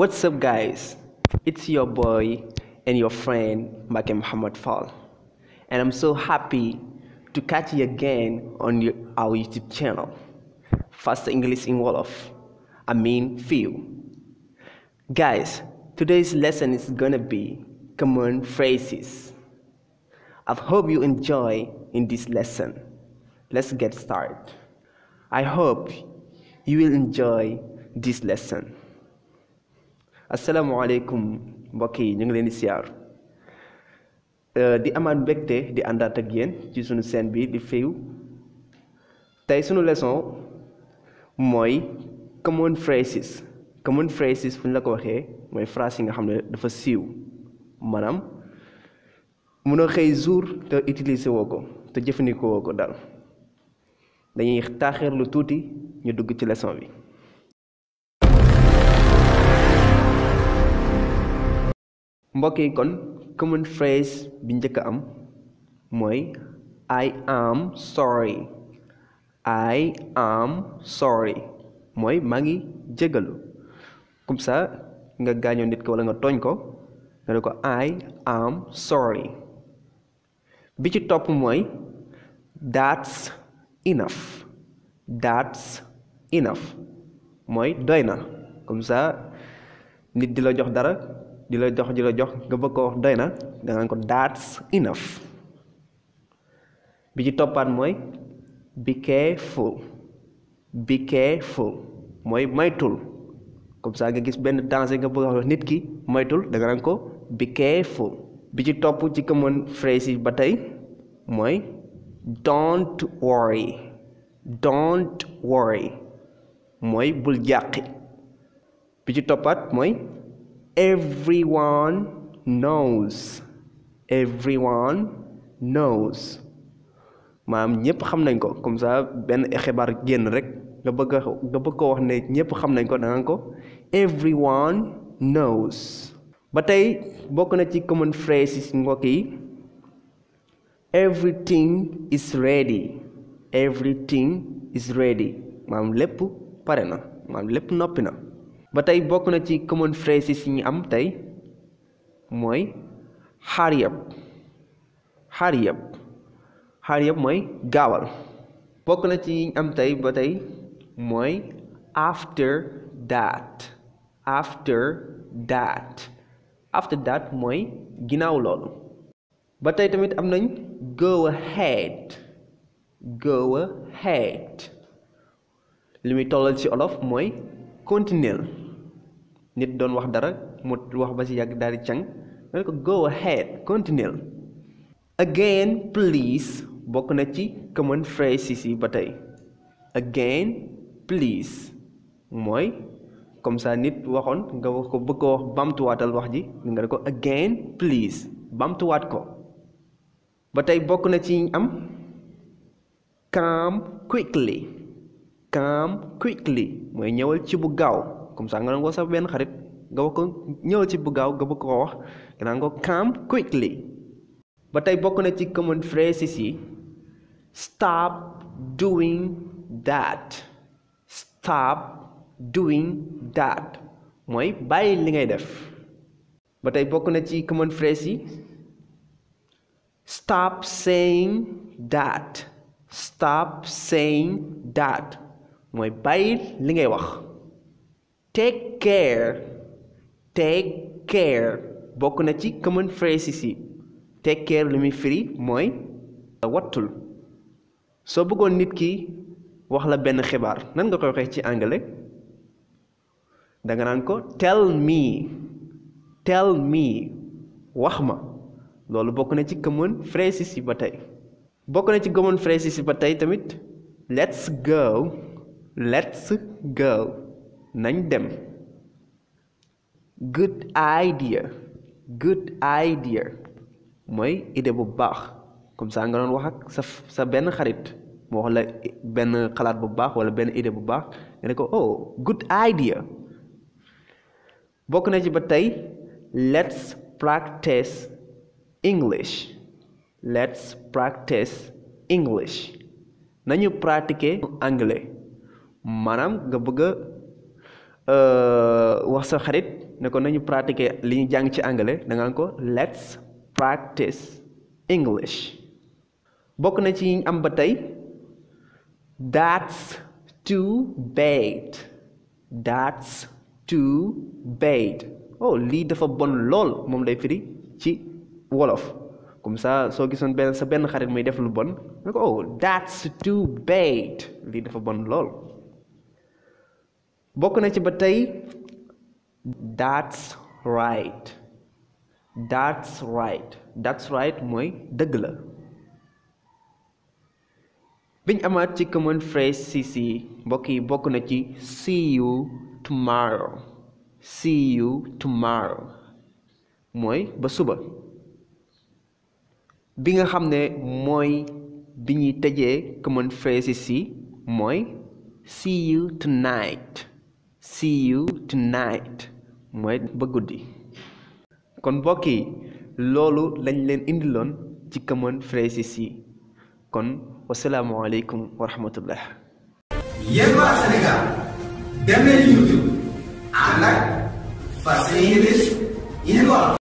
What's up, guys? It's your boy and your friend Mbake Muhammad Fall, and I'm so happy to catch you again on our YouTube channel, Fast English in Wolof. I mean, few. Guys, today's lesson is gonna be common phrases. I hope you enjoy in this lesson. Let's get started. I hope you will enjoy this lesson. Assalamualaikum mbokk yi ñu ngi leen di siyaar di amaat mbégte di àndaat ak yéen ci sunu scène bi di Few. Tey sunu leçon mooy common phrases. Common phrases fu ñu la ko waxee mooy phrase yi nga xam ne dafa siiw, maanaam mënoo xëy jour te utiliser woo ko te jëfandikoo woo ko daal. Dañuy taaxeer lu tuuti ñu dugg ci leçon bi. mbokk yi kon common phrase bi njëkk a am mooy I am sorry. I am sorry mooy maa ngi jégalu. Comme ça nga gaañoo nit ko wala nga tooñ ko nga ne ko I am sorry. Bi ci topp mooy that's enough. That's enough mooy doy na. Comme ça nit di la jox dara di la jox nga bëgg ko wax doy na da nga ko that's enough. Bi ci toppaat mooy be careful. Be careful mooy moytul. Comme ça nga gis benn danger nga bëgg a wax nit ki moytul da nga naan ko be careful. Bi ci topp ci common phrase yi ba tey mooy don't worry. Don't worry mooy bul jàqi. Bi ci toppaat mooy everyone knows. Everyone knows maanaam ñëpp xam nañ ko. Comme ça benn xibaar génn rek nga bëgg ko wax ne ñëpp xam nañ ko da nga ko everyone knows. ba tey bokk na ci common phrases mbokk yi everything is ready. Everything is ready maanaam lépp pare na maanaam lépp noppi na. ba tey bokk na ci common phrases yi ñu am tey mooy hurry up. Hurry up. Hurry up mooy gaawal. bokk na ci yi ñu am tey ba tey mooy after that. After that. After that mooy ginnaaw loolu. ba tey tamit am nañ go ahead. Go ahead li muy tollal ci olof mooy continuer. Nit doon wax dara mu wax ba ci yàgg daal di càng nga ne ko go ahead continuer. Again please bokk na ci common phrases yi ba tey. Again please mooy comme ça nit waxoon nga wax ko bëgg ko wax bamtuwaatal wax ji nga ne ko again please bamtuwaat ko. ba tey bokk na ci am come quickly. Come quickly mooy ñëwal ci bu gaaw. comme ça nga doon ko sax benn xarit nga wax ko ñëwal ci bu gaaw nga bëgg ko wax nga naan ko come quickly. ba tey bokk na ci common phrases yi stop doing that. Stop doing that mooy bàyyi li ngay def. ba tey bokk na ci common phrase yi stop saying that. Stop saying that mooy bàyyi li ngay wax. Take care. Take care bokk na ci common phrases yi. Take care li muy firi mooy wattul. soo bëggoon nit ki wax la benn xibaar nan nga koy waxee ci anglais danga naan ko tell me. Tell me wax ma. loolu bokk na ci common phrases yi ba tey. bokk na ci common phrases yi ba tey tamit let's go. Let's go nañ dem. Good idea. Good idea mooy idée bu baax. comme ça nga doon wax ak sa benn xarit moo wax la benn xalaat bu baax wala benn idée bu baax nga ne ko oh good idea. bokk na ci ba tey let's practice English. Let's practice English nañu pratiquer anglais. maanaam nga bëgg a wax sa xarit ne ko nañu pratiquer li ñu jàng ci anglais da nga ko let's practice English. bokk na ci am ba tey that's too bad. That's too bad. Oh lii dafa bon lool moom lay firi ci wolof. comme ça soo gisoon sa benn xarit muy def lu bon ne ko oh that's too bad lii dafa bon lool. bokk na ci ba tey that's right. That's right mooy dëgg la. biñ amaat ci common phrase si mbokk yi bokk na ci see you tomorrow mooy ba suba. bi nga xam ne mooy bi ñuy tëjee common phrase si mooy see you tonight mooy ba guddi. kon mbokk yi loolu lañ leen indiloon ci common phrase si kon wasalaamualeykum wa rahmatullah. yéen waa Sénégal dem leen YouTube ànd ak Fast English in Wolof